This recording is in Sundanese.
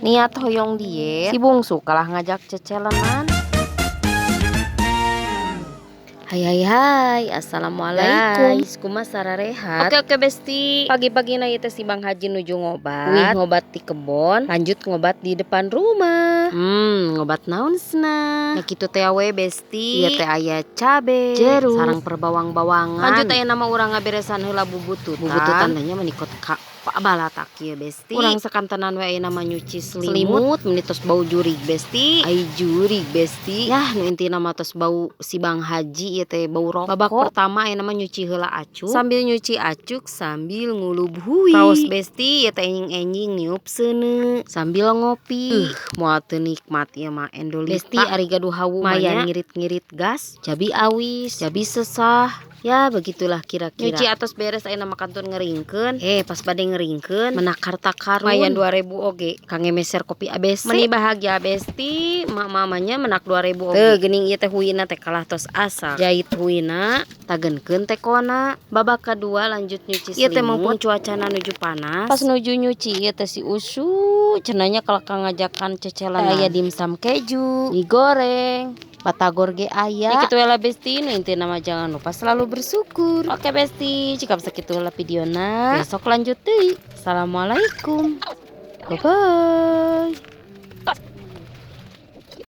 Niat hoyong diet, si bungsu kalah ngajak cecelenan. Hai hai hai, assalamualaikum. Guys, kumaha sararehat? Oke oke besti. Pagi-pagi na ieu teh si Bang Haji nuju ngobat. Wih, ngobat di kebon, lanjut ngobat di depan rumah. Ngobat naon cenah? Ya kitu teh we besti. Ieu teh aya cabe, jeruk, sareng perbawang-bawangan. Lanjut aya nama urang ngaberesan heula bubututan. Bubututan nya menikot ka balatak ieu besti. Urang sakantenan we ayeuna mah nyuci selimut, meuni tos bau jurig besti. Ai jurig besti. Yah, nu intina mah tos bau si Bang Haji ieu teh bau rokok. Babak pertama ayeuna mah nyuci heula acuk. Sambil nyuci acuk sambil ngulub hui. Raos besti ieu teh enjing-enjing niup seuneu sambil ngopi. Moal teu nikmat ieu mah endolita. Besti ari gaduh hawu mah ngirit-ngirit gas, jabi awis, jabi sesah. Ya begitulah kira-kira. Nyuci atos beres ayeuna mah kantun ngeringkeun. Pas bade ngeringkeun menak harta karun. Lumayan 2000 oge kangge meser kopi ABC. Meni bahagia besti, mak mamanya menak 2000 oge. Teu geuning ieu teh huina teh kalah tos asak. Jait huina, tagenkeun tekona. Babak kedua lanjut nyuci selimut. Ieu teh mumpung cuacana nuju panas. Pas nuju nyuci ieu teh si Usu cenah nya kalau ngajakan cecelan. Aya dimsum keju, mie goreng, batagor ge aya. Ya kitu we lah besti, nu intina mah jangan lupa selalu bersyukur. Oke besti, cekap sakitu heula videona. Besok lanjut deui. Assalamualaikum. Bye bye.